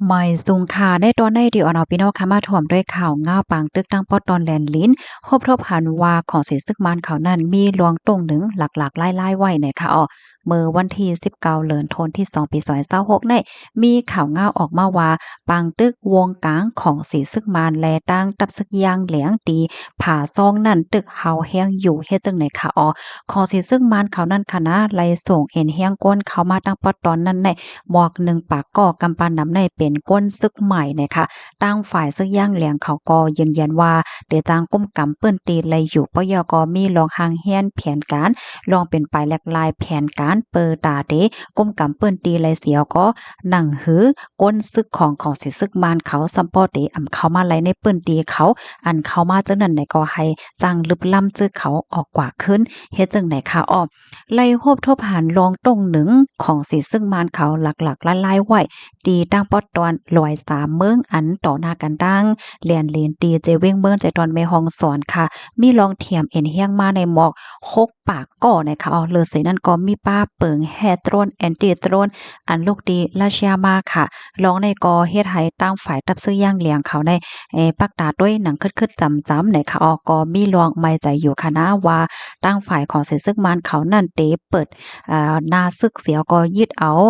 ໝາຍສູງຄ່ະ ໃນຕອນໃນທີ່ເອົາພີ່ນ້ອງຄ່ະມາຮ່ວມດ້ວຍຂ່າວງາວປາງຕຶກທາງປອດຕອນແລນລິນ ພົບທົບຫັນວ່າຂອງເສຍສຶກມານເຂົານັ້ນມີລວງຕົງໜຶ່ງຫຼາກໆຫຼາຍໆໄວ້ແນ່ຄ່ະເນາະ. ເມື່ອວັນທີສິບເກົ້າ ເດືອນທັນວາ ປີສອງພັນຊາວຫົກນີ້ ມີຂ່າວງາວອອກມາວ່າ ປາງຕຶກວົງກາງຂອງເສຍສຶກມານ ແລະ ທາງທັບເສິກຢ່າງແຫຼງທີ່ຜາຊອງນັ້ນ ຕຶກເຮົາແຮງຢູ່ ເຮັດຈັ່ງໃດຄ່ະອໍ ຂອງເສຍສຶກມານເຂົານັ້ນຄ່ະນະ ໄລ່ສົ່ງເອັນແຮງກວນເຂົ້າມາທາງປອດຕອນນັ້ນແນ່ ໝວກໜຶ່ງປາກກໍກຳປານນຳໃນເປັນກົນເສິກໃໝ່ແນ່ຄ່ະ. ທາງຝ່າຍເສິກຢ່າງແຫຼງເຂົາກໍຢືນຢັນວ່າ ເດຈາງກຸມກຳພື້ນທີ່ໄດ້ຢູ່ ປະເຍາະກໍມີລອງຮ່າງແຜນການ ລອງເປັນໄປແຫຼກລາຍແຜນການ ເປີຕາເດ ກຸມກຳພື້ນທີ່ໄດ້ສຽວກໍໜັງຫື ກົນເສິກຂອງ ຂອງເສຍສຶກມານເຂົາ ສ່ຳພໍເດອຳເຂົ້າມາໄລ່ໃນພື້ນທີ່ເຂົາ ອັນເຂົ້າມາຈັ່ງນັ້ນແນ່ກໍໃຫ້ຈັ່ງລຶບລ້ຳຈື່ເຂົາອອກກວ່າຄືນ ເຮັດຈັ່ງໃດຄ່ະອໍ ໄລ່ພົບທົບຫັນລອງຕົງໜຶ່ງຂອງເສຍສຶກມານເຂົາຫຼາກໆຫຼາຍໆໄວ້ ທີ່ທາງປອດຕອນລອຍສາມເມືອງ ອັນຕໍ່ໜ້າກັນທາງແລນລິນ ທີ່ເຈວຽງເມືອງ ໃຈຕອນແມ່ຮ່ອງສອນຄ່ະ ມີລອງຖຽມເອັນແຮງມາໃນໝວກຫົກປາກກໍແນ່ຄ່ະ ເລີເສນັ້ນກໍມີປາເປິງແຮ່ໂດຣນ ແອນຕີໂດຣນ ອັນລູກທີ່ຣັດເຊຍມາຄ່ະ. ລອງໃນກໍເຮັດໃຫ້ທາງຝ່າຍທັບເສິກຢ່າງແຫຼງເຂົາໃນ ເອີ ປັກຕາດ້ວຍໜັງຄຶດໆຈຳໆແນ່ຄ່ະ ກໍມີລອງໝາຍໃຈຢູ່ຄ່ະນະວ່າ ທາງຝ່າຍຂອງເສຍສຶກມານເຂົານັ້ນເຕເປີດ ອາ ໜ້າເສິກສຽວກໍຍຶດເອົາ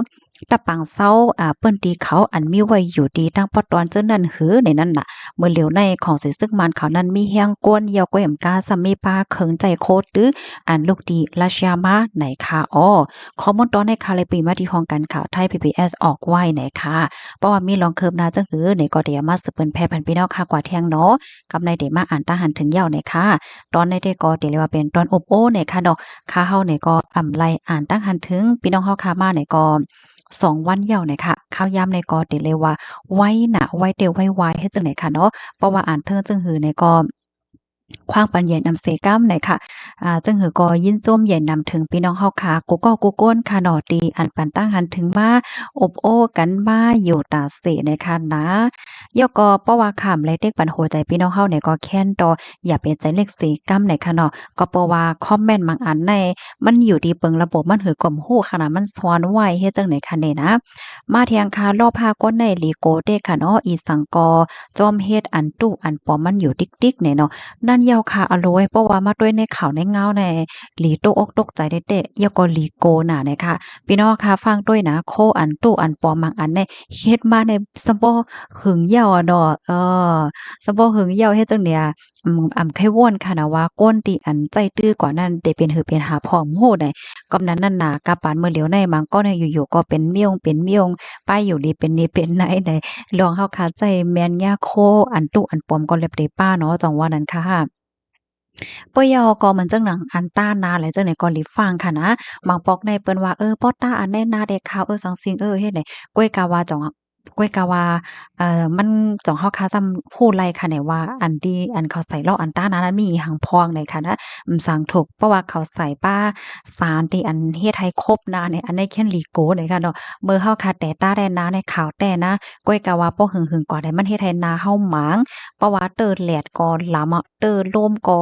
ຕະປັງເຊົາ ອາ ເປີ້ນທີ່ເຂົາອັນມີໄວ້ຢູ່ທີ່ທາງປອດຕອນເຈົ້ານັ້ນຫື ໃນນັ້ນນະ ເມື່ອຫຼຽວໃນຂອງເສຍສຶກມານເຂົານັ້ນມີແຮງກວນ ຢາວກວ່າອຳກາ ສ່ຳມີປາເຄື່ອງໃຊ້ໂຄດຕື້ ອັນລູກທີ່ຣັດເຊຍມາໃນຄ່ະອໍ. ຂໍ້ມູນຕອນໃນຂ່າວໄດ້ປີມາທີ່ຫ້ອງການຂ່າວໄທ ພີບີເອສ ອອກໄວ້ໃນຄ່ະ ເພາະວ່າມີລອງຄືບໜ້າຈັ່ງຫື ໃນກໍໄດ້ເອົາມາສືບເປີນແຜ່ພັນພີ່ນ້ອງຄ່ະກວ່າທຽງເນາະ. ກຳໃນໄດ້ມາອ່ານຕາຫັນເຖິງຢາວໃນຄ່ະ ຕອນໃນເດ້ກໍໄດ້ເລີຍວ່າເປັນຕອນອົບໂອ້ໃນຄ່ະເນາະ. ຄ່າເຮົາໃນກໍອຳໄລອ່ານຕາຫັນເຖິງພີ່ນ້ອງເຮົາຄ່ະມາໃນກໍ ສອງວັນຢາວໃນຄ່ະ ຂ່າວຍາມໃນກໍໄດ້ເລີຍວ່າໄວນະ ໄວແຕ່ໄວວາຍ ເຮັດຈັ່ງໃດຄ່ະເນາະ ເພາະວ່າອ່ານເຖິງຈັ່ງຫືໃນກໍ ຄວາມປັນໃຫຍ່ນຳເສກຳໃນຄ່ະ ອາ ຈັ່ງຫືກໍຍິນຊົມໃຫຍ່ນຳເຖິງພີ່ນ້ອງເຮົາຄ່ະ ກູ່ກໍກູ່ຄົນຄ່ະເນາະ ທີ່ອັນປັນຕາຫັນເຖິງມາ ອົບໂອ້ກັນມາຢູ່ຕາເສໃນຄ່ະນະ. ຢາວກໍເພາະວ່າຂ້າມໄດ້ເຕັກປັນຫົວໃຈພີ່ນ້ອງເຮົາໃນກໍແຄ້ນຕໍ່ ຢ່າເປັນໃຈເລັກເສກຳໃນຄ່ະເນາະ ກໍເພາະວ່າຄອມເມັນບາງອັນໃນ ມັນຢູ່ທີ່ເບິ່ງລະບົບມັນຫືກວມຮູ້ຂະໜາດມັນຊ່ອນໄວ້ ເຮັດຈັ່ງໃດຄະແນ່ນະ. ມາແທງຄ່າລອບພາກວນໃນຫຼີໂກເດ້ຂະເນາະ ອີສັງກໍຈອມເຮັດອັນຕູ້ອັນປອມມັນຢູ່ຕິກໆແນ່ເນາະ. ນັ້ນຢາວຄ່ະອາໂລຍ ເພາະວ່າມາດ້ວຍໃນຂ່າວໃນງາວໃນ ຫຼີຕົກອົກຕົກໃຈແທ້ໆ ຢາວກໍຫຼີໂກໜາແນ່ຄ່ະ. ພີ່ນ້ອງຄ່ະຟັງດ້ວຍນະ ໂຄອັນຕູ້ອັນປອມບາງອັນໃນ ເຮັດມາໃນສະບໍ່ຫຶງຢາວອະເນາະ ເອີ ສະບໍ່ຫຶງຢາວ ເຮັດຈັ່ງໃດ ອຳ ອຳໄຄວອນຂະນະວ່າ ຄົນທີ່ອັນໃຈຕື້ກວ່ານັ້ນ ໄດ້ເປັນຫືເປັນຫາພ້ອມຮູ້ໃດ໋. ກຳນັ້ນນັ້ນນາ ກະປານມື້ຫຼຽວໃນ ບາງກໍໃນຢູ່ໆກໍເປັນມ້ຽວເປັນມ້ຽວ ໄປຢູ່ດີເປັນນີເປັນໄນໃດ໋. ລອງເຮົາຄາໃຈແມ່ນຍາໂຄ ອັນຕຸອັນປອມກໍເລັບເດປາເນາະ ຈັ່ງວ່ານັ້ນຄ່ະ. ເປີຍາວກໍມັນຈັ່ງໜັງອັນຕ້ານນາແຫຼະ ຈັ່ງໃດກໍລີບຟັງຂະນະ. ບາງປອກໃນເພິ່ນວ່າ ເອີ ປອດຕາອັນໃນນາເດຂາວ ເອີ ສັງສິງ ເອີ ເຮັດໃດ ກ້ວຍກາວ່າຈອງ ກ້ວຍກາວ່າ ເອີ ມັນ ຈອງເຮົາຄາຊ້ຳຮູ້ໄລ່ຄະແນນວ່າ ອັນທີ່ ອັນເຂົາໃສ່ລອກອັນຕ້ານານັ້ນມີອີ່ຫຍັງພອງໃດຄະນະ ອາ ສັງທຸກ ເພາະວ່າເຂົາໃສ່ປາສານທີ່ອັນເຮັດໃຫ້ຄົບນາໃນ ອັນໃນແຄນລີໂກໃດຄະເນາະ. ເມື່ອເຮົາຄາແຕ່ຕ້າແດ່ນາໃນຂາວແຕ່ນາ ກ້ວຍກາວ່າບໍ່ຫຶງຫຶງກວ່າໃດ ມັນເຮັດໃຫ້ນາເຮົາໝາງ ເພາະວ່າເຕີແດດກໍລຳ ເຕີລົມກໍ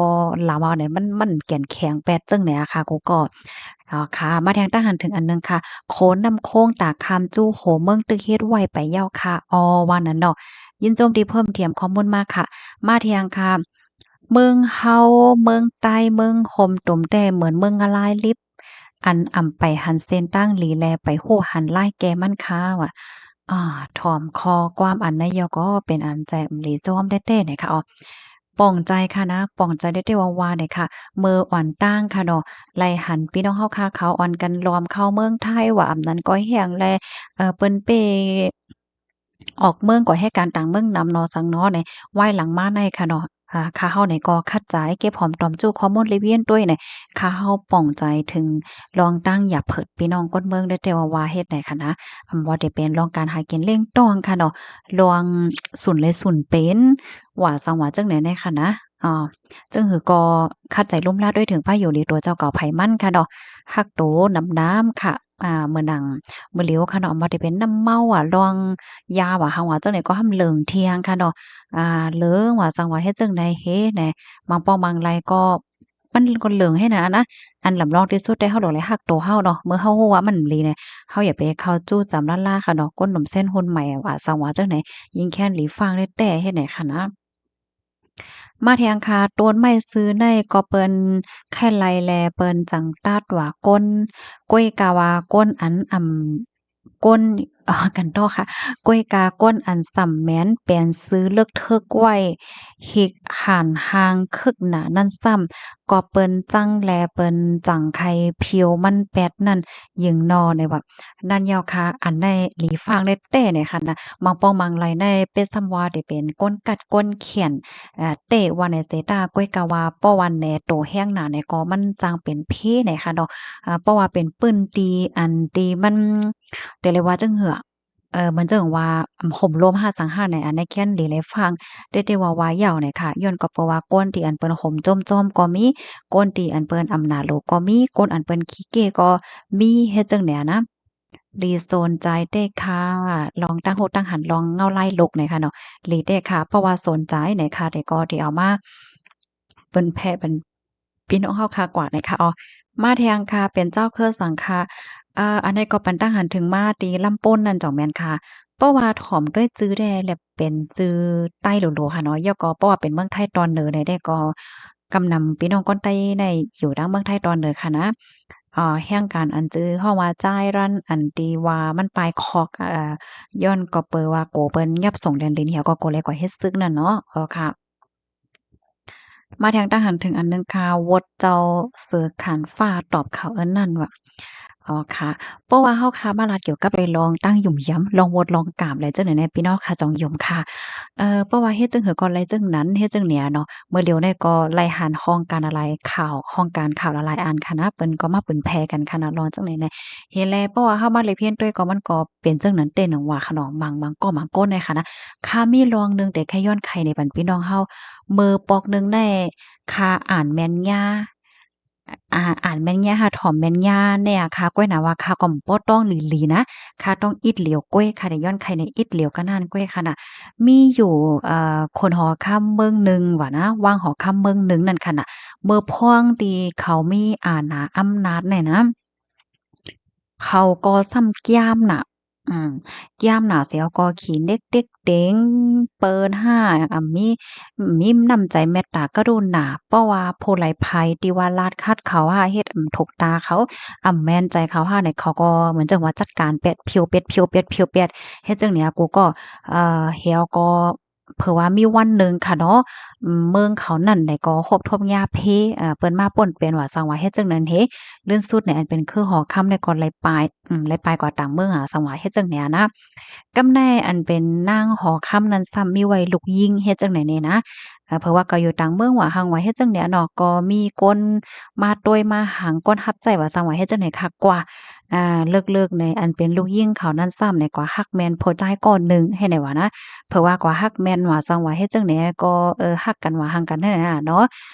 ລຳ ເອົາໃດ ມັນ ມັນແກ່ນແຂງແປດ ຈັ່ງໃດອະຄະ ກູກໍ ເອົາຄະ ມາແທງຕາຫັນເຖິງອັນໜຶ່ງຄະ ໂຂນນ້ຳໂຂງຕາຂ້າມຈູ່ໂຫເມືອງຕຶກເຮັດໄວ້ໄປຍາວຄະ ອໍ ວ່ານັ້ນເນາະ. ຍິນຊົມທີ່ເພີ່ມທຽມຂໍ້ມູນມາຄະ. ມາແທງຄະ ເມືອງເຮົາ ເມືອງໃຕ້ ເມືອງຮົ່ມຕຸມແຕ່ເໝືອນເມືອງງະລາຍລິບ ອັນອຳໄປຫັນເສັ້ນທາງຫຼີແລ ໄປຮູ້ຫັນລາຍແກ່ມັນຄະ ວ່າ ອາ ຖອມຂໍ້ຄວາມອັນໃນຍໍກໍເປັນອັນໃຈອຳລີຈອມແທ້ໆ ນະຄະ ອໍ ປ່ອງໃຈຄະນະ ປ່ອງໃຈແທ້ໆ ວ່າໆ ເດຄະ ເມີອ່ອນຕ່າງຄະເນາະ ໄລ່ຫັນພີ່ນ້ອງເຮົາຄະ ເຂົາອ່ອນກັນລອມເຂົ້າເມືອງໄທ ວ່າອຳນັ້ນກໍແຮງແລ ເອີ ເພິ່ນເປອອກເມືອງກໍເຮັດການຕ່າງເມືອງນຳເນາະ ສັງເນາະ ໃນວາຍຫຼັງມາໃນຄະເນາະ ອາ ຄະເຮົາໃນກໍຂັດໃຈເກັບຫອມຕອມຈຸຂໍ້ມູນລະອຽດດ້ວຍໃນ ຄະເຮົາປ່ອງໃຈເຖິງລອງຕັ້ງຢາເຜິດພີ່ນ້ອງຄົນເມືອງ ແຕ່ວ່າເຮັດໃດຄະນະ ອຳ ບໍ່ໄດ້ເປັນລອງການຫາກິນລ້ຽງຕ້ອງຄະເນາະ ລອງສູນແລສູນເປັນ ວ່າສັງວ່າຈັ່ງໃດແນ່ຄະນະ ອໍ ຈຶ່ງຫືກໍຂັດໃຈລຸ່ມລາດ້ວຍເຖິງພາຢູ່ດີຕົວເຈົ້າເກົ່າໃຜມັນຄະເນາະ ຮັກໂຕນຳນຳຄະ ອາ ເໝືອນໜັງ ມື້ຫຼຽວຄະເນາະ ບໍ່ໄດ້ເປັນນ້ຳເມົາວ່າ ລອງຢາວ່າ ຫາງວ່າຈັ່ງໃດກໍຫ້າມເຫຼີງທ່ຽງຄະເນາະ ອາ ເຫຼີງວ່າ ສັງວ່າເຮັດຈັ່ງໃດເຮແນ່ ບາງປ້ອງບາງໄລກໍ ມັນກໍເລິງຫັ້ນນະ ອັນລຳລອງທີ່ສຸດແຕ່ເຮົາຕ້ອງໄດ້ຮັກໂຕເຮົາເນາະ. ເມື່ອເຮົາຮູ້ວ່າມັນບໍ່ດີນີ້ ເຮົາຢ່າໄປເຂົ້າຈູ້ຈຳລ້າໆ ຂະເນາະ. ຄົນໜຸ່ມເຊັ່ນຮຸ່ນໃໝ່ວ່າ ສັງວ່າຈັ່ງໃດ ຍິ່ງແຄ້ນຫຼີຟາງແທ້ໆ ເຮັດໃດຂະນະ. ມາແທງຄ່າ ຕົ້ນໄມ້ຊື່ໃນກໍເປັນໄຄໄລແລ ເປັນຈັ່ງຕັດວ່າ ກົ້ນ ກ້ວຍກາວ່າ ກົ້ນອັນ ອຳ ກົ້ນ ເອີ ກັນຕໍ່ຄ່ະ ກ້ວຍກາ ກົ້ນອັນສຳແມ່ນ ແປນຊື່ເລິກເຖິກໄວ້ ຮິກຫັນຮ່າງຄຶກໜານັ້ນຊ້ຳ ກໍເປັນຈັ່ງແລ ເປັນຈັ່ງໄຄຜິວມັນແປດນັ້ນ ຍິງນໍ ໃນວ່າ ນັ້ນເຈົ້າຄ່ະ ອັນໃນຫຼີຟາງແທ້ໆ ໃນຂະນະ ບາງປ່ອງບາງໄລໃນ ເປັນສ່ຳວ່າໄດ້ເປັນກົ້ນກັດກົ້ນຂຽນ ເອີ ແຕ່ວ່າໃນເສຍຕາ ກ້ວຍກາວ່າ ເພາະວ່າແນໂຕແຮງໜາໃນກໍມັນຈັ່ງເປັນເພໃນຂະເນາະ ເອີ ເພາະວ່າເປັນພື້ນທີ່ອັນທີ່ມັນ ແຕ່ເລີຍວ່າຈັ່ງເຫືອ ເອີ ມັນຈັ່ງວ່າ ໂຮມລົມຫາສັງຫາໃນ ອັນໃນແຄ້ນຫຼີແລຟາງ ແຕ່ ແຕ່ວ່າວ່າເຍົາໃນຂະ ຍ້ອນກໍເພາະວ່າກ້ນທີ່ອັນເປັນໂຮມໂຈມໆ ກໍມີ ກົ້ນທີ່ອັນເປັນອຳນາໂລກໍມີ ກົ້ນອັນເປັນຂີ້ເກກໍມີ ເຮັດຈັ່ງໃດນະ. ລີ ສົນໃຈແທ້ຄ່ະ ລອງຕັ້ງຮູ້ຕັ້ງຫັນ ລອງເງົາລາຍລຸກໃນຂະເນາະ ລີແທ້ຄ່ະ ເພາະວ່າສົນໃຈໃນຂະ ແຕ່ກໍທີ່ເອົາມາເຜີຍແຜ່ເປັນພີ່ນ້ອງເຮົາຄ່າກວ່າໃນຂະ. ອໍ ມາແທງຄ່ະ ເປັນເຈົ້າຄືສັງຂະ ເອີ ອັນນີ້ກໍປັນຕັ້ງຫັນເຖິງມາທີ່ລຳປຸນນັ້ນ ເຈົ້າ ແມ່ນຄ່ະ ເພາະວ່າຖອມດ້ວຍຈື່ແດ່ ແລະ ເປັນຈື່ໃຕ້ຫຼູໆ ຂະເນາະ ແລ້ວກໍເພາະວ່າເປັນເມືອງໄທຕອນເໜືອໃດ ແດ່ກໍກຳນຳພີ່ນ້ອງຄົນໃຕ້ໃນຢູ່ທາງເມືອງໄທຕອນເໜືອຂະນະ ເອີ ແຫ່ງການອັນຈື່ຮ້ອງວ່າ ຈາຍຣັນ ອັນທີ່ວ່າມັນປາຍຄອກ ເອີ ຍ້ອນກໍເປີວ່າໂກເພິ່ນຫຍັບສົ່ງແດນດິນ ແລ້ວກໍໂກເລີຍກໍເຮັດສຶກນັ້ນເນາະ. ເອີ ຄ່ະ ມາແທງຕັ້ງຫັນເຖິງອັນໜຶ່ງຄ່ະ ໂຫວດເຈົ້າເສືອຂານຟ້າຕອບເຂົາເອີ້ນນັ້ນວ່າ ອໍ ຄ່ະ ເພາະວ່າເຮົາຄ່ະມາລາດກ່ຽວກັບເລື່ອງຕັ້ງຫຍຸມຢຳ ລອງໂຫວດລອງກາມ ແລະ ຈັ່ງໃດແນ່ ພີ່ນ້ອງຄ່ະ ຈົ່ງຢົມຄ່ະ ເອີ ເພາະວ່າເຮັດຈັ່ງເຫືອກໍໄລ່ຈັ່ງນັ້ນ ເຮັດຈັ່ງເໜືອເນາະ. ເມື່ອດຽວນີ້ກໍໄລ່ຫັນຫ້ອງການອາໄລ ຂ່າວ ຫ້ອງການຂ່າວຫຼາຍໆອັນຂະນະ ເພິ່ນກໍມາເຜີຍແຜ່ກັນຂະນະ ລອງຈັ່ງໃດແນ່ ເຫັນແລ້ວ ເພາະວ່າເຮົາມາລຽບຮຽນໂຕຍກໍມັນກໍເປັນຈັ່ງນັ້ນເຕັມໜຶ່ງວ່າຂະເນາະ ບາງ ບາງກໍບາງຄົນໃນຂະນະ ຄ່ະ ມີລອງໜຶ່ງແຕ່ແຄ່ຍ້ອນໄຂໃນບັນພີ່ນ້ອງເຮົາ ເມີປອກໜຶ່ງໃນ ຄ່ະ ອ່ານແມ່ນຍາ ອ່າ ອ່ານແມ່ນຍາ ຫາຖອມແມ່ນຍາແນ່ຄ່ະ ກ້ວຍນະວ່າ ຄ່ະ ກໍບໍ່ຕ້ອງຫຼີໆນະ ຄ່ະ ຕ້ອງອິດຫຼຽວກ້ວຍຄ່ະ ໄດ້ຍ້ອນໄຂໃນອິດຫຼຽວກະນັ້ນກ້ວຍຂະນະ ມີຢູ່ ເອີ ຄົນຫໍຄຳເມືອງໜຶ່ງວ່ານະ ວ່າງຫໍຄຳເມືອງໜຶ່ງນັ້ນຂະນະ ເມີພວງທີ່ເຂົາມີອານາອຳນາດແນ່ນະ ເຂົາກໍຊ້ຳກ້ຽມນະ ອືມ ກ້ຽມນະ ແລ້ວກໍຂີ້ເນັກເຕັກເຕັງ ເປີນຫາ ອາ ມີ ມີນ້ຳໃຈເມດຕາກະລຸນາ ເພາະວ່າຜູ້ໄລໄພທີ່ວ່າລາດຂັດເຂົາຫາ ເຮັດ ອາ ຖືກຕາເຂົາ ອາ ແມ່ນໃຈເຂົາຫາໃນ ເຂົາກໍເໝືອນຈັ່ງວ່າຈັດການແປດ ຜິວແປດ ຜິວແປດ ຜິວແປດ ເຮັດຈັ່ງເນີ້ຍ ກູກໍ ເອີ ແລ້ວກໍ ເພາະວ່າມີວັນໜຶ່ງຂະເນາະ ເມືອງເຂົານັ້ນໃດກໍຮົບທົບຍາເພ ເອີ ເພິ່ນມາປົນເປັນວ່າ ສັງວ່າເຮັດຈັ່ງນັ້ນເຮ ລື່ນສຸດໃນອັນເປັນຄືຫໍຄຳໃດກໍໄລ່ປາຍ ອືມ ໄລ່ປາຍກວ່າຕ່າງເມືອງ ອາ ສັງວ່າເຮັດຈັ່ງເນີ້ຍນະ ກຳໃນອັນເປັນນາງຫໍຄຳນັ້ນຊ້ຳມີໄວ້ລູກຍິງ ເຮັດຈັ່ງໃດແນ່ນະ ເອີ ເພາະວ່າກໍຢູ່ຕ່າງເມືອງວ່າ ຫັງວ່າເຮັດຈັ່ງເນີ້ຍເນາະ ກໍມີຄົນມາໂຕຍມາຫັງ ຄົນຮັບໃຊ້ວ່າ ສັງວ່າເຮັດຈັ່ງໃດຄັກກວ່າ ອາ ເລິກໆ ໃນອັນເປັນລູກຍິງເຂົານັ້ນຊ້ຳໃນກວ່າຮັກແມ່ນຜູ້ຊາຍກ້ອນໜຶ່ງ ເຮັດໃດວ່ານະ ເພາະວ່າກວ່າຮັກແມ່ນວ່າ ສັງວ່າເຮັດຈັ່ງໃດກໍ ເອີ ຮັກກັນວ່າ ຫັງກັນຫັ້ນນະເນາະ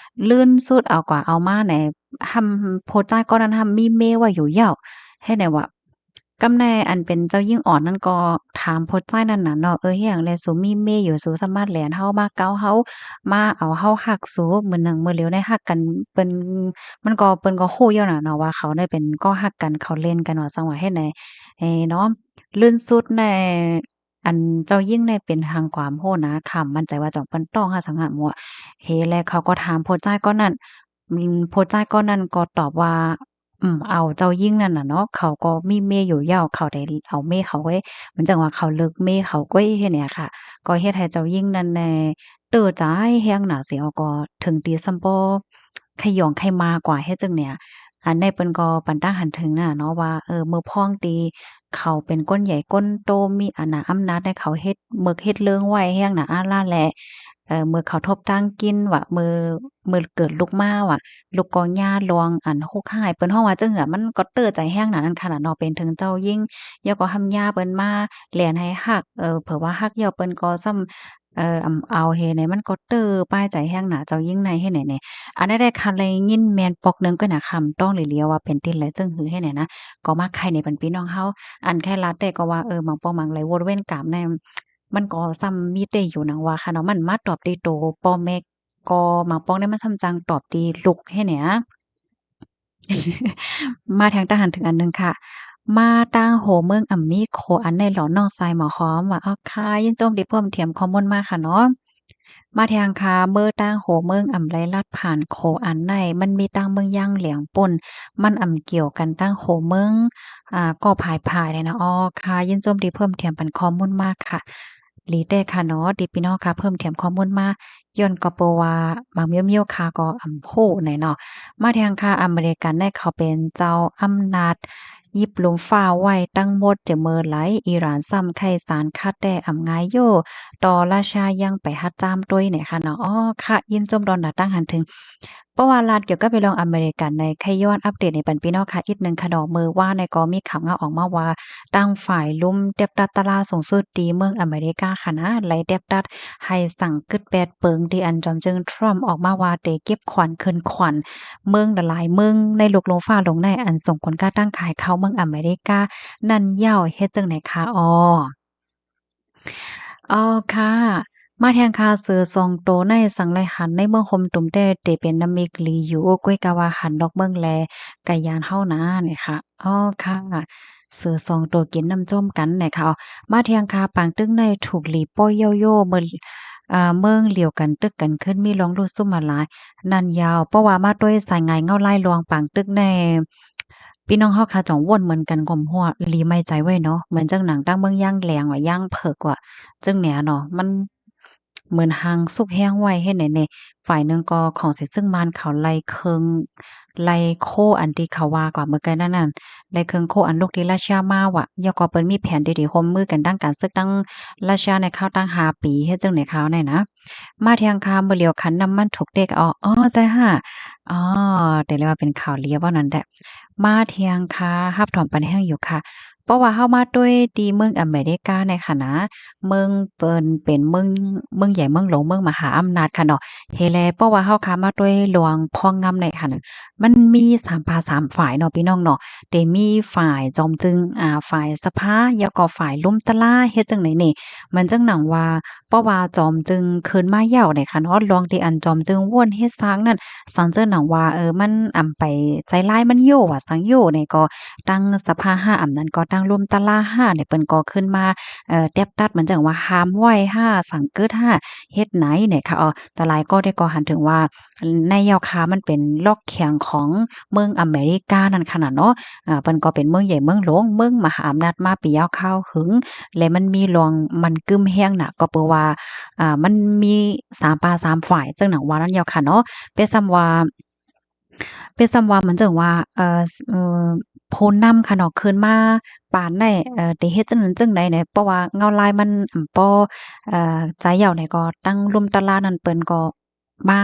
ລື່ນສຸດເອົາກວ່າເອົາມາໃນ ຫ້ຳ ຜູ້ຊາຍກ້ອນນັ້ນຫ້ຳມີເມໄວ້ຢູ່ແລ້ວ ເຮັດໃດວ່າ ກຳໃນອັນເປັນເຈົ້າຍິງອ່ອນນັ້ນກໍຖາມຜູ້ຊາຍນັ້ນນະເນາະ ເອີ ເຮັດຫຍັງແລ ສູມີເມຢູ່ ສູສາມາດແລ່ນເຮົາ ມາເກົາເຮົາ ມາເອົາເຮົາຮັກສູ ມື້ໜຶ່ງມື້ຫຼຽວໃນຮັກກັນ ເພິ່ນ ມັນກໍ ເພິ່ນກໍຮູ້ຢູ່ນະເນາະວ່າເຂົາໄດ້ເປັນກໍຮັກກັນ ເຂົາຫຼິ້ນກັນວ່າ ສັງວ່າເຮັດໃດເນາະ ລື່ນສຸດໃນ ອັນເຈົ້າຍິງໃນເປັນຫາງຄວາມຮູ້ນະ ຄຳໝັ້ນໃຈວ່າຈອງເປັນຕ້ອງຫາສັງຫາມົວ ເຮ ແລະ ເຂົາກໍຖາມຜູ້ຊາຍກ່ອນນັ້ນ ອືມ ຜູ້ຊາຍກ່ອນນັ້ນກໍຕອບວ່າ ອືມ ເອົາເຈົ້າຍິງນັ້ນນະເນາະ ເຂົາກໍມີເມຢູ່ແລ້ວ ເຂົາໄດ້ເອົາເມເຂົາເວີຍ ມັນຈັ່ງວ່າເຂົາເລີກເມເຂົາເວີຍ ເຮັດແນວນີ້ຄ່ະ ກໍເຮັດໃຫ້ເຈົ້າຍິງນັ້ນແນ່ ເຕີໃຈແຮງໜາ ແລ້ວກໍເຖິງຕີຊຳບໍ່ ຂະຫຍອງໄຄມາກວ່າ ເຮັດຈັ່ງເນີ້ຍ ອັນໃດເພິ່ນກໍປັນຕັ້ງຫັນເຖິງນະເນາະວ່າ ເອີ ເມື່ອພ້ອງທີ່ເຂົາເປັນຄົນໃຫຍ່ຄົນໂຕ ມີອານາອຳນາດໃຫ້ເຂົາເຮັດເໝິກເຮັດເລິງໄວ້ແຮງໜາອາລາແລະ ເອີ ເມື່ອເຂົາທົບທາງກິນວ່າ ເມື່ອ ເມື່ອເກີດລູກມາວ່າ ລູກກໍຫຍ້າລວງອັນຮຸກຮ້າຍ ເພິ່ນຮ້ອງວ່າຈັ່ງເຫືອ ມັນກໍເຕີໃຈແຮງໜານັ້ນຂະໜາດເນາະ ເປັນເຖິງເຈົ້າຍິງ ແລ້ວກໍຫ້ຳຫຍ້າເພິ່ນມາແລ່ນໃຫ້ຮັກ ເອີ ເຜີວ່າຮັກແລ້ວເພິ່ນກໍຊ້ຳ ເອີ ອຳ ເອົາເຮັດໃດ ມັນກໍເຕີປາຍໃຈແຮງໜາ ເຈົ້າຍິງໃນເຮັດໃດແນ່ ອັນໃດໆ ຄັນໄດ້ຍິນແມ່ນປອກໜຶ່ງກໍໜາຄຳຕ້ອງເລີຍວ່າເປັນຕິດແລະຈຶ່ງຫືເຮັດໃດນະ ກໍມາໄຂໃນບັນພີ່ນ້ອງເຮົາ ອັນໄຄລາດແຕ່ກໍວ່າ ເອີ ບາງປອກບາງໄລ ໂຫວດເວັນກາມໃນ ມັນກໍຊ້ຳມີແຕ່ຢູ່ໜັງວ່າຄະເນາະ ມັນມາຕອບທີ່ໂຕພໍ່ແມ່ ກໍມາງປ່ອງນີ້ມັນຊ່ຳຈັ່ງຕອບຕີລຸກແຮະເນຍ. ມາແທງຕາງຫັ້ນເຖິງອັນໜຶ່ງຄ່ະ. ມາຕາງຫົວເມືອງອຳມີໂຄອັນໄດ້ຫຼໍ້ນ້ອງຊາຍໝໍຫອມ ວ່າ ເອົາຄ່ະ ຍິນຊົມທີ່ເພີ່ມຖຽມຂໍ້ມູນມາຄ່ະເນາະ. ມາແທງຄ່ະ ເມືອຕາງຫົວເມືອງອຳໄລລັດຜ່ານໂຄອັນໄດ້ ມັນມີຕາງເມືອງຢ່າງແຫຼງປຸ້ນ ມັນອຳກ່ຽວກັນຕາງຫົວເມືອງ ອາ ກໍພາຍໆ ແຫຼະເນາະ. ອໍ ຄ່ະ ຍິນຊົມທີ່ເພີ່ມຖຽມປັນຂໍ້ມູນມາຄ່ະ. ດີແຕ່ຄ່ະເນາະ ທີ່ພີ່ນ້ອງຄ່ະເພີ່ມຖຽມຂໍ້ມູນມາ ຍ້ອນກໍເພາະວ່າບາງມ້ຽວໆ ຂ້າກໍອຳຮູ້ແນ່ເນາະ. ມາແທງຄ່ະ ອາເມລິກັນໄດ້ເຂົາເປັນເຈົ້າອຳນາດ ຢິບລຸ່ມຟ້າໄວ້ທັງໝົດຈະເມີໄຫຼ ອີຣານຊ້ຳໄຄສານຄາແຕ່ອຳງ່າຍຢູ່ ຕໍ່ຣັດເຊຍຍັງໄປຮັດຈ້າມຕຸ້ຍແນ່ຄ່ະເນາະ. ອໍ ຄ່ະ ຍິນຊົມດອນດາຕັ້ງຫັນເຖິງ. ເພາະວ່າລາດກ່ຽວກັບເລື່ອງອາເມລິກັນໃນ ໄຂຍ້ອນອັບເດດໃຫ້ປັນພີ່ນ້ອງຄ່ະອີກໜຶ່ງຄ່ະເນາະ. ເມື່ອວານນີ້ກໍມີຂ່າວງາວອອກມາວ່າ ທາງຝ່າຍລຸ່ມແຕບຕັດຕະລາງສູງສຸດທີ່ເມືອງອາເມລິກາຄ່ະນະ ໄດ້ແຕບຕັດໃຫ້ສັ່ງກຶດແປດເປິງທີ່ອັນຈອມຈຶ່ງທຣຳອອກມາວ່າ ໄດ້ເກັບຂວັນຂຶ້ນຂວັນເມືອງຫຼາຍໆເມືອງໃນໂລກລຸ່ມຟ້າໂລກໃນ ອັນສົ່ງຄຸນຄ້າຕ່າງຂາຍເຂົ້າເມືອງອາເມລິການັ້ນເຍົາະ. ເຮັດຈັ່ງໃດຄ່ະ? ອໍ ອໍ ຄ່ະ ມາແທງຄ່ະ ເສືອສອງໂຕໃນສັງໄລຫັນໃນເມືອງຫົມຕຸມແຕ່ ແຕ່ເປັນນາມິກຫຼີຢູ່ ກ້ວຍກະວ່າຫັນນອກເມືອງແລກະຢ້ານເຮົານາ ນີ້ຄ່ະ. ອໍ ຄ່ະ ເສືອສອງໂຕກິນນ້ຳໂຈມກັນ ນີ້ຄ່ະ. ມາແທງຄ່ະ ປາງຕຶກໃນຖືກຫຼີປ່ອຍເຍົາະໂຍ ເມືອງ ເອີ ເມືອງລຽວກັນຕຶກກັນຂຶ້ນ ມີລອງລຸດຊຸມມາຫຼາຍນັ້ນເຍົາະ. ເພາະວ່າມາດ້ວຍສາຍງາຍເງົາລາຍລວງປາງຕຶກໃນ ພີ່ນ້ອງເຮົາຄ່ະ ຈອງວົນເໝືອນກັນ ກົ້ມຫົວ ຫຼີໄມ້ໃຈໄວ້ເນາະ. ເໝືອນຈັ່ງໜັງຕາງເມືອງຢ່າງແຫຼງວ່າ ຢ່າງເຜິກວ່າ ຈັ່ງແນວເນາະ ມັນເໝືອນຫາງຊຸກແຮງໄວ້ເຮັດໃດແນ່. ຝ່າຍໜຶ່ງກໍຂອງເສຍຊຶ້ງມານເຂົາໄລ່ເຄິ່ງ ໄລ່ໂຄອັນທີ່ເຂົາວ່າກວ່າເມື່ອໄກນັ້ນນັ້ນ ໄລ່ເຄິ່ງໂຄອັນລຸກທີ່ຣັດເຊຍມາວ່າ ແລ້ວກໍເພິ່ນມີແຜນທີ່ຊິຮ່ວມມືກັນທາງການເສິກທາງຣັດເຊຍໃນຄາວຕັ້ງຫ້າປີ ເຮັດຈັ່ງໃດຄາວໃນນະ. ມາແທງຄ່ະ ມື້ຫຼຽວຂັນນ້ຳມັນຖືກເຕະອອກ. ອໍ ໃຊ່ຮະ ອໍ ແຕ່ເລີຍວ່າເປັນຂ່າວເລວເວົ້ານັ້ນແຫຼະ. ມາແທງຄ່ະ ຮັບຖອມປັນແຮງຢູ່ຄ່ະ. ເພາະວ່າເຮົາມາດ້ວຍທີ່ເມືອງອາເມລິກາໃນຂະນະ ເມືອງເພິ່ນເປັນເມືອງ ເມືອງໃຫຍ່ເມືອງຫຼວງ ເມືອງມະຫາອຳນາດຄ່ະເນາະ. ເຮັດແລ້ວ ເພາະວ່າເຮົາຄ່ະມາດ້ວຍລວງພອງງາມໃນຂະນະ ມັນມີສາມປ່າສາມຝ່າຍເນາະ ພີ່ນ້ອງເນາະ. ແຕ່ມີຝ່າຍຈອມຈຶ່ງ ອາ ຝ່າຍສະພາ ແລ້ວກໍຝ່າຍລຸ່ມຕະລາ ເຮັດຈັ່ງໃດນີ້ ມັນຈັ່ງໜັງວ່າ ເພາະວ່າຈອມຈຶ່ງຄືນມາເຍົາະໃດ໋ຄ່ະເນາະ. ລວງທີ່ອັນຈອມຈຶ່ງວົນເຮັດສ້າງນັ້ນ ສັງເຈີໜັງວ່າ ເອີ ມັນອຳໄປໃສ່ລາຍມັນຢູ່ວ່າສັງຢູ່ໃດ໋ ກໍຕັ້ງສະພາຫ້າ ອຳນັ້ນກໍຕັ້ງລຸ່ມຕະລາຫ້າໃດ໋ ເພິ່ນກໍຄືນມາ ເອີ ແຕບຕັດ ມັນຈັ່ງວ່າຫ້າມໄວ້ຫ້າ ສັງເກີດຫ້າ ເຮັດໃນໃດ໋ຄ່ະ. ເອີ ຫຼາຍໆກໍໄດ້ກໍຫັນເຖິງວ່າ ໃນເຍົາະຄ່ະ ມັນເປັນລັອກແຂງຂອງເມືອງອາເມລິການັ້ນຂະນະເນາະ. ອາ ເພິ່ນກໍເປັນເມືອງໃຫຍ່ເມືອງຫຼວງ ເມືອງມະຫາອຳນາດມາປີຍາວຄາວຫຶງ ແລະ ມັນມີລວງມັນກຶ້ມແຮງນະ ກໍເປີວ່າ ອາ ມັນມີສາມປ່າສາມຝ່າຍ ຈັ່ງໜັງວ່ານັ້ນເຍົາະຄ່ະເນາະ. ເປັນສ່ຳວ່າ ເປັນສ່ຳວ່າມັນຈັ່ງວ່າ ເອີ ເອີ ຜູ້ນຳຄ່ະເນາະ ຄືນມາປານໃດ ເອີ ໄດ້ເຮັດຈັ່ງນັ້ນຈັ່ງໃດໃດ໋ ເພາະວ່າເງົາລາຍມັນ ອາ ບໍ່ ເອີ ໃຈເຍົາະໃດ໋ ກໍຕັ້ງລຸ່ມຕະລານັ້ນ ເພິ່ນກໍ ມາ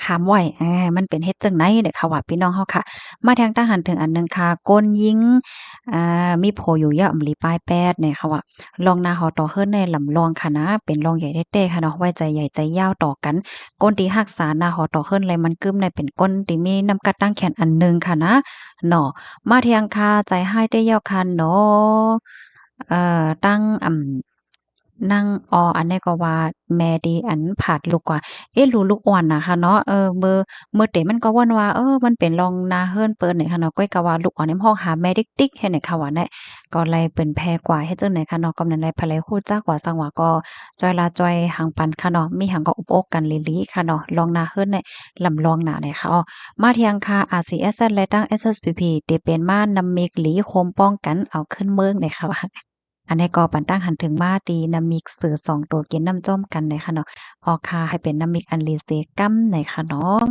ຫາມໄວ້ ເອີ ມັນເປັນເຮັດຈັ່ງໃດເດ້ ເຂົາວ່າພີ່ນ້ອງເຮົາຄ່ະ. ມາແທງຕາງຫັ້ນເຖິງອັນໜຶ່ງຄ່ະ ຄົນຍິງ ອາ ມີຜົວຢູ່ຍາວອຳລີປາຍແປດ ນີ້ເຂົາວ່າ ລອງນາຫໍຕໍ່ເຮືອນໃນລຳລອງຄ່ະນະ ເປັນລອງໃຫຍ່ແທ້ໆຄ່ະເນາະ ໄວ້ໃຈໃຫຍ່ໃຈຍາວຕໍ່ກັນ. ຄົນທີ່ຮັກສານາຫໍຕໍ່ເຮືອນ ແລະ ມັນກຶ້ມໃນ ເປັນຄົນທີ່ມີນ້ຳກັດຕາງແຂນອັນໜຶ່ງຄ່ະນະເນາະ. ມາແທງຄ່ະ ໃຈຮ້າຍແທ້ເຍົາະຄ່ະເນາະ ເອີ ຕັ້ງ ອຳ ນາງອໍ ອັນນີ້ກໍວ່າແມ່ທີ່ອັນພາດລູກວ່າ ເອະ ລູກ ລູກອ່ອນນະຄະເນາະ ເອີ ເມີ ເມີແຕ່ມັນກໍວ່າ ເອີ ມັນເປັນລ່ອງໜ້າເຮືອນເປີດນີ້ຄະເນາະ ກ້ອຍກໍວ່າລູກອ່ອນນີ້ຮ້ອງຫາແມ່ຕິກໆ ເຮັດໃດຄະວ່າແນະ ກໍເລີຍເປັນແພກວ່າ ເຮັດຈັ່ງໃດຄະເນາະ ກໍນັ້ນແຫຼະ ໃຜໄດ້ຮູ້ຈັກວ່າ ສັງວ່າກໍຊ່ອຍລະຊ່ອຍຫາງປັນຄະເນາະ ມີຫຍັງກໍອົບອົກກັນອີ່ຫຼີຄະເນາະ ລ່ອງໜ້າເຮືອນນີ້ລຳລ່ອງໜ້າແນະຄະ. ມາທຽງຄາ ອາຊີເອສເອສ ແລະ ທັງ ເອສເອສພີພີ ທີ່ເປັນມ້ານຳມິກຫຼີໂຮມປ້ອງກັນເອົາຂຶ້ນເມືອງແນະຄະວ່າ ອັນນີ້ກໍປັນຕັ້ງຫັນເຖິງມາຕີນຳມິກເສືອສອງໂຕກິນນ້ຳຈ້ອມກັນໃນຂະເນາະ ອອກຄ່າໃຫ້ເປັນນຳມິກອັນລີເຊກຳໃນຂະເນາະ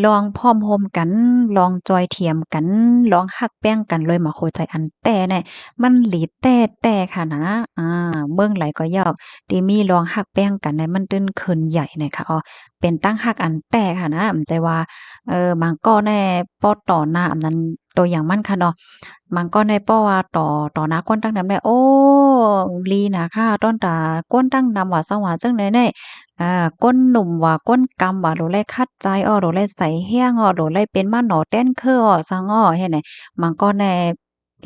ລອງພ້ອມໂຮມກັນ ລອງຈອຍທຽມກັນ ລອງຮັກແປ້ງກັນ ລວຍມາໂຄໃຈອັນແຕ້ແນ່ ມັນຫຼີແຕ້ແຕ້ຂະນະ ອາ ເມືອງໃດກໍຍອກ ທີ່ມີລອງຮັກແປ້ງກັນໃນມັນຕື່ນຄືນໃຫຍ່ໃນຂະ ເປັນຕັ້ງຮັກອັນແຕ້ຂະນະ ອຳໃຈວ່າ ເອີ ບາງກໍແນ່ ພໍຕໍ່ໜ້າອັນນັ້ນ ໂຕຢ່າງມັນຄະເນາະ ບາງກໍແນ່ ພໍວ່າຕໍ່ ຕໍ່ໜ້າຄົນຕັ້ງນຳແນ່ ໂອ້ ລີນະຄະ ຕ້ອນຕາຄົນຕັ້ງນຳວ່າ ສັງວ່າຈັ່ງໃດແນ່ ເອີ ຄົນໜຸ່ມວ່າ ຄົນກຳວ່າ ໂດໄລຂັດໃຈ ໂດໄລໃສ່ແຮງ ໂດໄລເປັນມາໜໍແຕນເຄີ ສັງ ເຮັດໃນ ບາງກໍແນ່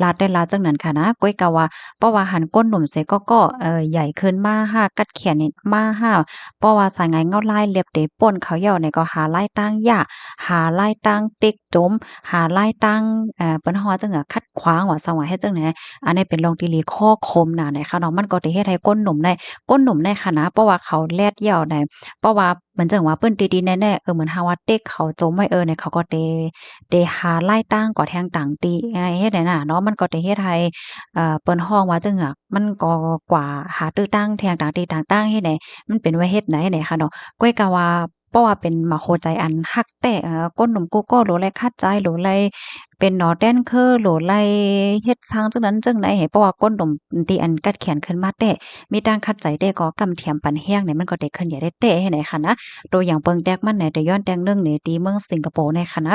ລາດແຕ່ລາດຈັ່ງນັ້ນຄ່ະນະ. ກ້ອຍກະວ່າ ເພາະວ່າຫັ້ນກົ້ນໜຸ່ມເສຍກໍ ກໍ ເອີ ໃຫຍ່ຂຶ້ນມາຫາ ກັດແຂນນີ້ມາຫາ ເພາະວ່າສາຍງາຍເງົາລາຍເລັບເດປົນເຂົາເຍົາະນີ້ກໍຫາລາຍຕ່າງຢາ ຫາລາຍຕ່າງເຕັກຈົມ ຫາລາຍຕ່າງ ເອີ ເປັນຮອດຈັ່ງ ຂັດຂວາງວ່າຊັ້ນວ່າ ເຮັດຈັ່ງໃດ. ອັນນີ້ເປັນເລື່ອງທີ່ຫຼີຂໍ້ຄົມນະນະຄະເນາະ. ມັນກໍຈະເຮັດໃຫ້ກົ້ນໜຸ່ມໃນ ກົ້ນໜຸ່ມໃນຂະນະ ເພາະວ່າເຂົາແລດເຍົາະໃດ ເພາະວ່າ ມັນຈັ່ງວ່າເປັນທີ່ດີແນ່ໆ ເອີ ເໝືອນຫາວ່າເຕັກເຂົາຈົມໄວ້ ເອີ ໃນເຂົາກໍເຕ ເຕຫາລາຍຕ່າງກວ່າແທງຕ່າງຕີ ເຮັດໃດນະເນາະ. ມັນກໍເຕເຮັດໃຫ້ ເອີ ເພິ່ນຮ້ອງວ່າຈັ່ງ ມັນກໍກວ່າຫາຕື້ຕ່າງແທງຕ່າງຕີຕ່າງໆ ເຮັດໃດ ມັນເປັນວ່າເຮັດໃດໃດຄະເນາະ. ກ້ອຍກະວ່າ ເພາະວ່າເປັນໝາກຫົວໃຈອັນຮັກແທ້ ເອີ ກົ້ນໜຸ່ມກູກໍໂຫຼໄລຂັດໃຈ ໂຫຼໄລ ເປັນໜໍແດນເຄີ ໂຫຼໄລເຮັດຊ່າງຈັ່ງນັ້ນຈັ່ງໃດ ເພາະວ່າກົ້ນໜຸ່ມທີ່ອັນກັດແຂນຂຶ້ນມາແທ້ ມີຕ່າງຂັດໃຈແທ້ກໍກຳຖຽມປັນແຮງໃນ ມັນກໍໄດ້ເຄື່ອນໄຫວໄດ້ແທ້ໃຫ້ໃນຂະນະ. ໂຕຢ່າງເບິ່ງແຕ່ງມັນໃນ ໂຕຢ່າງແຕ່ງໜຶ່ງໃນທີ່ເມືອງສິງກະໂປໃນຂະນະ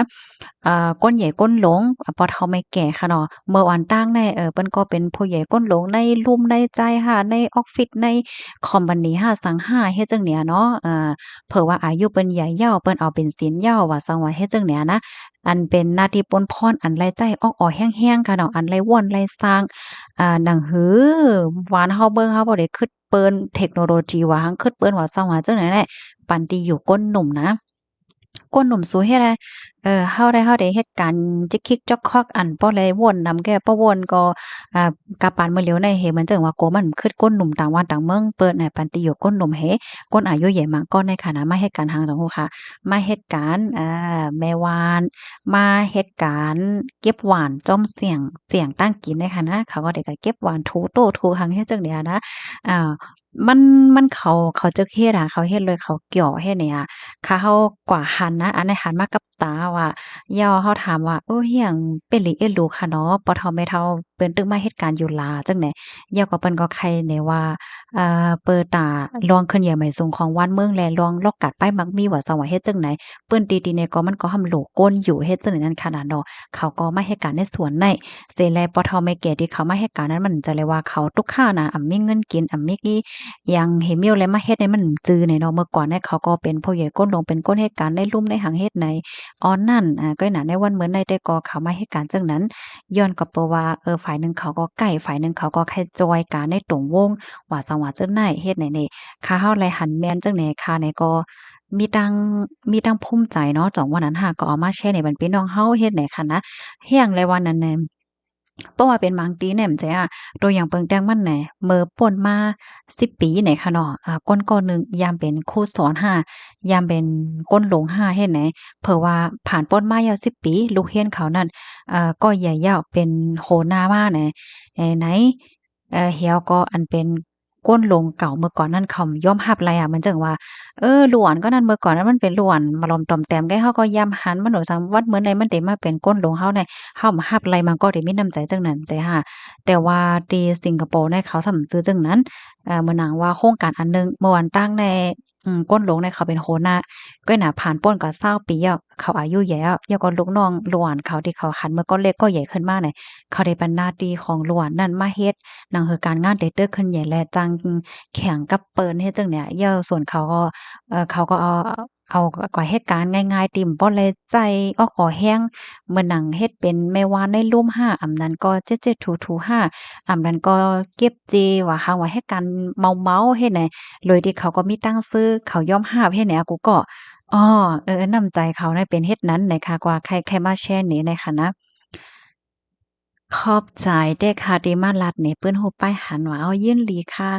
ອາ ກົ້ນໃຫຍ່ກົ້ນຫຼງ ອາ ພໍ່ເຖົ້າແມ່ແກ່ຂະເນາະ ເມື່ອອອນຕ່າງໃນ ເອີ ເພິ່ນກໍເປັນຜູ້ໃຫຍ່ກົ້ນຫຼງໃນລຸ່ມໃນໃຈຫາ ໃນອອບຟິດ ໃນຄອມພານີຫາ ສັງຫາ ເຮັດຈັ່ງເນີ້ຍເນາະ. ເອີ ເຜີວ່າອາຍຸເພິ່ນໃຫຍ່ເຍົາະ ເພິ່ນເອົາເປັນສິນເຍົາະ ວ່າຊັ້ນວ່າ ເຮັດຈັ່ງເນີ້ຍນະ. ອັນເປັນໜ້າທີ່ປົນພອນ ອັນໄລ່ຈ່າຍອອກອອແຮງໆ ຂະເນາະ ອັນໄລ່ວົນໄລ່ສ້າງ ອາ ໜັງຫື ວານເຮົາເບິ່ງ ເຮົາບໍ່ໄດ້ຄຶດເປີນເທັກໂນໂລຈີວ່າ ຫັງຄຶດເປີນວ່າຊັ້ນວ່າ ຈັ່ງໃດແຫຼະ ປັນຕິຢູ່ກົ້ນໜຸ່ມນະ ກົ້ນໜຸ່ມສູເຮັດໃດ ເອີ ເຮົາໄດ້ ເຮົາໄດ້ເຮັດການຈິກຄິກຈອກຄອກ ອັນບໍ່ໄດ້ວົນນຳແກ່ ບໍ່ວົນກໍ ອາ ກະປານມື້ຫຼຽວໃນເຫ ມັນຈັ່ງວ່າ ກົວມັນຄຶດກົ້ນໜຸ່ມຕ່າງບ້ານຕ່າງເມືອງ ເປີດໃນປັນຕິຢູ່ກົ້ນໜຸ່ມເຫ ຄົນອາຍຸໃຫຍ່ມາກ່ອນໃນຂະນະ ມາເຮັດການຫາງ ຈັ່ງຮູ້ຄ່ະ ມາເຮັດການ ອາ ແມ່ບ້ານ ມາເຮັດການເກັບຫວ່ານ ຈອມສຽງ ສຽງຕັ້ງກິນໃນຂະນະ ເຂົາກໍໄດ້ກະເກັບຫວ່ານ ຖູໂຕຖູຫຍັງ ເຮັດຈັ່ງໃດຫັ້ນນະ ອາ ມັນ ມັນ ເຂົາ ເຂົາຈະເຮັດອະ ເຂົາເຮັດເລີຍ ເຂົາກ່ຽວເຮັດນີ້ອະ ຖ້າເຮົາກວ່າຫັນນະ ອັນໃດຫັນມາກັບຕາວ່າ ເຍົາະເຮົາຖາມວ່າ ເອີ ຫຍັງເປັນຫຼີເອັດຫຼູຂະເນາະ ພໍ່ເຖົ້າແມ່ເຖົ້າ ເປັນຕຶກມາເຮັດການຢູ່ລາຈັ່ງໃດ ເຍົາະກໍເພິ່ນກໍໄຄແນວ່າ ເອີ ເປີຕາລວງເຄື່ອນໄຫວໄໝສູງຂອງຫວານເມືອງ ແລະ ລວງລອກກາດປ້າຍມັກມີວ່າ ສັງວ່າເຮັດຈັ່ງໃດ ເປັນຕີຕີໃນກໍມັນກໍຫຳໂຫຼກົ້ນຢູ່ ເຮັດຈັ່ງໃດນັ້ນຂະນະເນາະ ເຂົາກໍມາເຮັດການໃນສ່ວນໃນ ເສແລະ ພໍ່ເຖົ້າແມ່ແກ່ທີ່ເຂົາມາເຮັດການນັ້ນ ມັນຈະເລີຍວ່າເຂົາຕຸກຂະນະ ອຳມີເງິນກິນ ອຳມີອີ່ຫຍັງເຮມີວແລະມາເຮັດໃນມັນຈື່ໃນເນາະ ເມື່ອກ່ອນໃນເຂົາກໍເປັນຜູ້ໃຫຍ່ກົ້ນຫຼວງ ເປັນຄົນເຮັດການໃນລຸ່ມໃນຫຍັງເຮັດໃນ ອອນນັ້ນ ອາ ກໍໜາໃນວັນເມີນໃນແຕ່ກໍເຂົາມາເຮັດການຈັ່ງນັ້ນ ຍ້ອນກໍເພາະວ່າ ເອີ ຝ່າຍໜຶ່ງເຂົາກໍໃກ້ ຝ່າຍໜຶ່ງເຂົາກໍແຄ່ຈອຍການໃນຕົງວົງ ວ່າສັງວ່າຈັ່ງໃດ ເຮັດໃນນີ້ ຖ້າເຮົາໄລ່ຫັນແມ່ນຈັ່ງໃດ ຂ້າໃນກໍມີຕັ້ງ ມີຕັ້ງພູມໃຈເນາະ ຈັ່ງວ່ານັ້ນຫາ ກໍເອົາມາແຊໃນບັນພີ່ນ້ອງເຮົາ ເຮັດໃນຂະນະ ແຮງແລະວ່ານັ້ນແນ ເພາະວ່າເປັນບາງຕີແນມໃຈອະ ໂຕຢ່າງເບິ່ງແຕ່ງມັນແນ ເມື່ອປົນມາສິບປີໃນຂະເນາະ ອາ ຄົນກໍໜຶ່ງ ຍາມເປັນຄູສອນຫາ ຍາມເປັນກົ້ນຫຼວງຫາ ເຮັດໃນ ເຜີວ່າຜ່ານປົນມາແລ້ວສິບປີ ລູກຮຽນເຂົານັ້ນ ເອີ ກໍໃຫຍ່ແລ້ວ ເປັນຫົວໜ້າມາໃນ ໃນ ເອີ ແລ້ວກໍອັນເປັນ ກົ້ນຫຼວງເກົ່າເມື່ອກ່ອນນັ້ນເຂົາຍອມຮັບໄລ່ອະ ມັນຈັ່ງວ່າ ເອີ ຫຼວນກໍນັ້ນເມື່ອກ່ອນນັ້ນມັນເປັນຫຼວນມາລອມຕອມແຕມໄກ ເຮົາກໍຢາມຫັນມັນໂດຍສຳ ວັດເມີນໃດມັນໄດ້ມາເປັນກົ້ນຫຼວງເຮົາໃນ ເຮົາມາຮັບໄລ່ມັນກໍໄດ້ມີນ້ຳໃຈຈັ່ງນັ້ນໃຈຫາ ແຕ່ວ່າທີ່ສິງກະໂປໃນເຂົາສຳຊື່ຈັ່ງນັ້ນ ເອີ ເໝືອນໜັງວ່າໂຄງການອັນໜຶ່ງ ເມື່ອວັນຕັ້ງໃນ ອືມ ກົ້ນຫຼວງໃນເຂົາເປັນຫົວໜ້າ ກໍໜາຜ່ານປົນກໍຊາວປີແລ້ວ ເຂົາອາຍຸໃຫຍ່ແລ້ວ ແລ້ວກໍລູກນ້ອງຫຼວນເຂົາທີ່ເຂົາຫັນເມື່ອກ່ອນເລັກກໍໃຫຍ່ຂຶ້ນມາໃນ ເຂົາໄດ້ປັນໜ້າທີ່ຂອງຫຼວນນັ້ນມາເຮັດ ໜັງເຮີການງານເຕເຕີກຂຶ້ນໃຫຍ່ ແລະ ຈັ່ງແຂ່ງກັບເປີນເຮັດຈັ່ງເນີ້ຍ ເຍົາະສ່ວນເຂົາກໍ ເອີ ເຂົາກໍເອົາ ເອົາກວ່າເຮັດການງ່າຍໆ ທີ່ບໍ່ໄດ້ໃຊ້ອອກອອແຮງ ເໝືອນໜັງເຮັດເປັນແມ່ບ້ານໃນລຸ່ມຫາ ອຳນັ້ນກໍເຈັດໆຖູໆຫາ ອຳນັ້ນກໍເກັບເຈວ່າ ຫາວ່າເຮັດການເມົາໆເຮັດໃນ ໂດຍທີ່ເຂົາກໍມີຕັ້ງຊື່ ເຂົາຍອມຮັບເຮັດໃນອາກູກໍ ອໍ ເອີ ນ້ຳໃຈເຂົານະເປັນເຮັດນັ້ນໃນຄະ ກວ່າໃຄ່ ໃຄ່ມາແຊນີ້ໃນຄະນະ. ຂອບໃຈເດີຄ່ະ ທີ່ມາລັດໃນປື້ນຮູບປ້າຍຫັນວ່າ ເອົາ ຍິນດີຄ່ະ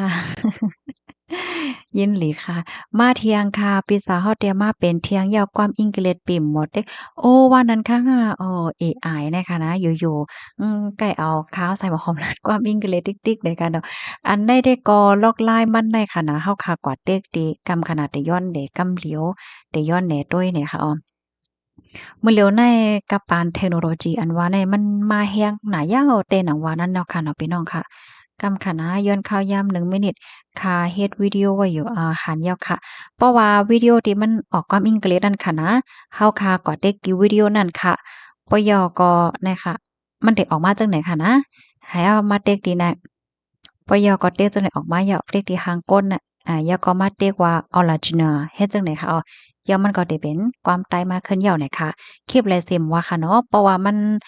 ຍິນດີຄ່ະ ມາທ່ຽງຄ່ະ ພີ່ສາວເຮົາຕຽມມາເປັນທ່ຽງ ເຍົາະຄວາມອັງກິດປີໝົດເດ້ ໂອ ວ່ານັ້ນຄ່ະ ໂອ ເອໄອນະຄະນະ ຢູ່ໆ ອືມ ໄກ່ເອົາຂາວໃສ່ໝາກຫອມລາດຄວາມອັງກິດຕິກໆເດີຄ່ະເນາະ ອັນໃດເດກໍລອກລາຍມັນໃນຄະນະ ເຮົາຄາກວ່າເຕັກຕິກຳຂະນະ ແຕ່ຍ້ອນເດກຳຫຼຽວ ແຕ່ຍ້ອນແນໂຕ້ຍເນຄະ ອໍ ມື້ຫຼຽວໃນກັບປານເທັກໂນໂລຈີອັນວ່າໃນມັນມາແຮງໜ້າຍາວແຕ່ໜັງວ່ານັ້ນເນາະຄ່ະເນາະ ພີ່ນ້ອງຄ່ະ ກຳຂະນະ ຍ້ອນຄາວຍາມໜຶ່ງມິນິດ ຂ້າເຮັດວິດີໂອໄວ້ຢູ່ ອາ ຫັນຍາວຄ່ະ ເພາະວ່າວິດີໂອທີ່ມັນອອກຄວາມອັງກິດນັ້ນຂະນະ ເຮົາຄາກວ່າເຕັກຢູ່ວິດີໂອນັ້ນຄ່ະ ປະຢໍກໍ ນະຄະ ມັນໄດ້ອອກມາຈັ່ງໃດຄ່ະນະ ໃຫ້ເຮົາມາເຕັກທີ່ນະ ປະຢໍກໍເຕັກຈັ່ງໃດອອກມາ ເຍົາະເຕັກທີ່ຫາງກົ້ນນະ ອາ ເຍົາະກໍມາເຕັກວ່າ ອໍຣິຈິນອລ ເຮັດຈັ່ງໃດຄ່ະ ເຍົາະມັນກໍໄດ້ເປັນຄວາມໃຕ້ມາຂຶ້ນເຍົາະນະຄະ ຄລິບແລະຊິມວ່າຄ່ະເນາະ ເພາະວ່າມັນ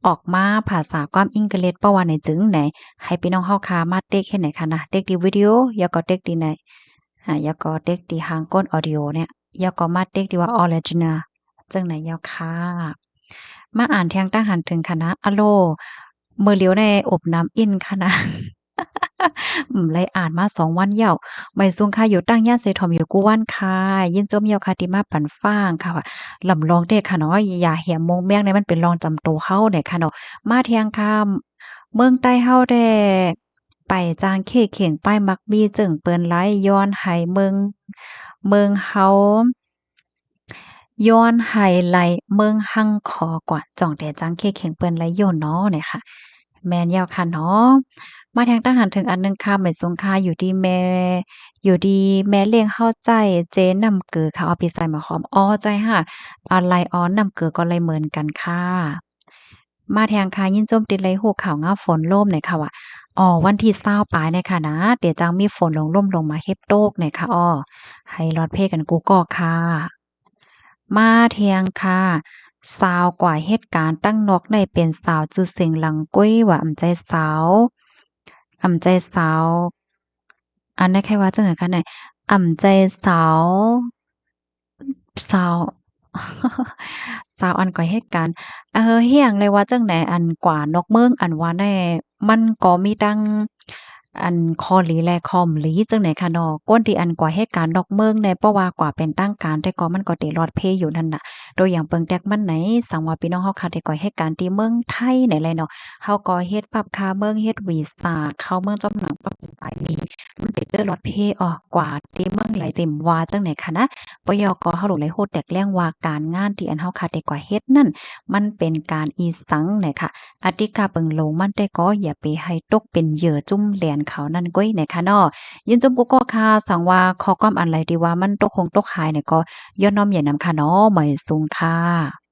ອອກມາພາສາກວາມອັງກິດ ເພາະວ່າໃນຈຶ່ງໃນ ໃຫ້ພີ່ນ້ອງເຮົາຄ່ະມາເຕັກເຮັດໃນຂະນະ ເຕັກທີ່ວິດີໂອ ແລ້ວກໍເຕັກທີ່ໃນ ອາ ແລ້ວກໍເຕັກທີ່ຫາງກົ້ນອອດີໂອເນຍ ແລ້ວກໍມາເຕັກທີ່ວ່າ Original ຈັ່ງໃນແລ້ວຄ່ະ. ມາອ່ານທຽງຕັ້ງຫັນເຖິງຂະນະ ອາໂລ ມື້ຫຼຽວໃນອົບນ້ຳອິນຂະນະ ອືມ ໄດ້ອ່ານມາສອງວັນແລ້ວ. ໄໝສູງຄ່ະ ຢູ່ຕັ້ງຍານເຊທອມຢູ່ກູວັນຄ່ະ ຍິນຊົມເຈົ້າຄ່ະທີ່ມາປັນຟັງຄ່ະ. ວ່າ ລຳລອງເດ້ຄ່ະເນາະ ຢາແຫມມົງແມງນີ້ມັນເປັນລອງຈຳໂຕເຮົາເດ້ຄ່ະເນາະ. ມາທຽງຄ່ະ ເມືອງໃຕ້ເຮົາແທ້ ໄປຈາງເຄເຄັ່ງປ້າຍມັກມີ ເຊິ່ງເປີ້ນໄລ່ຍ້ອນໃຫ້ເມືອງ ເມືອງເຮົາ ຍ້ອນໃຫ້ໄລ່ເມືອງຮັ່ງຂໍກວ່າ ຈ່ອງແຕ່ຈາງເຄເຄັ່ງເປີ້ນໄລ່ໂຍນເນາະ ນີ້ຄ່ະ. ແມ່ນແລ້ວຄ່ະເນາະ. ມາແທງຕັ້ງຫັນເຖິງອັນໜຶ່ງຄ່ະ ໄໝສູງຄ່ະ ຢູ່ທີ່ແມ່ ຢູ່ທີ່ແມ່ລ້ຽງເຮົາໃຈເຈນ້ຳເກືອຄ່ະ ເອົາປີໃສ່ໝາກຫອມ ອໍ ໃຈຫາ ອາໄລ ອໍ ນ້ຳເກືອກໍໄລ່ເໝືອນກັນຄ່ະ. ມາແທງຄ່ະ ຍິນຊົມຕິດໄລ່ຮູ້ຂ່າວງາມຝົນລົມ ນີ້ຄ່ະວ່າ ອໍ ວັນທີຊາວປາຍນີ້ຄ່ະນະ ເດຈັ່ງມີຝົນລົງລົມລົງມາເຮັບຕົກ ນີ້ຄ່ະ ອໍ ໃຫ້ລອດເພກັນກູ່ກໍຄ່ະ. ມາແທງຄ່ະ ສາວກວ່າເຮັດການຕັ້ງນອກໃນເປັນສາວຊື່ສຽງຫຼັງກ້ວຍວ່າ ອຳໃຈສາວ ອຳໃຈສາວ ອັນໃດໃຄວ່າຈັ່ງໃດຄັນໃດ ອຳໃຈສາວ ສາວ ສາວອັນກວ່າເຮັດການ ເອີ ຮຽງເລີຍວ່າຈັ່ງໃດ ອັນກວ່ານອກເມືອງ ອັນວ່າແນ່ ມັນກໍມີທັງ ອັນຂໍ້ດີ ແລະ ຂໍ້ບໍ່ດີ ຈັ່ງໃດຄ່ະເນາະ. ຄົນທີ່ອັນກວ່າເຮັດການນອກເມືອງແນ່ ເພາະວ່າກວ່າເປັນທາງການ ແຕ່ກໍມັນກໍເຕະລອດເພຢູ່ນັ້ນນະ. ຕົວຢ່າງເບິ່ງແຕ່ມັນໃນ ສັງວ່າພີ່ນ້ອງເຮົາຄ່ະ ທີ່ກວ່າເຮັດການທີ່ເມືອງໄທນີ້ແຫຼະເນາະ ເຮົາກໍເຮັດປັບຄ່າເມືອງ ເຮັດວີຊາເຂົ້າເມືອງ ຈຳນຳປັບໄປນີ້ ມັນເຕະລອດເພອອກກວ່າທີ່ເມືອງໄຫຼ ເຕັມວ່າຈັ່ງໃດຄ່ະນະ. ບໍ່ຢາກກໍເຮົາຫຼູໄຫຼຮູ້ແຕກແລ້ງວ່າ ການງານທີ່ອັນເຮົາຄ່ະ ທີ່ກວ່າເຮັດນັ້ນ ມັນເປັນການອີສັງ ນີ້ຄ່ະ. ອາຕິກາເບິ່ງໂລມັນ ແຕ່ກໍຢ່າໄປໃຫ້ຕົກເປັນເຫຍື່ອຈຸ້ມແລນເຂົານັ້ນກ້ວຍ ນີ້ຄ່ະເນາະ. ຍິນຊົມກູ່ກໍຄ່ະ ສັງວ່າຂໍ້ຄວາມອັນໃດທີ່ວ່າມັນຕົກຫົງຕົກຫາຍນີ້ ກໍຍ້ອນນ້ອມໃຫຍ່ນຳຄ່ະເນາະ ໄໝສູງຄ່ະ.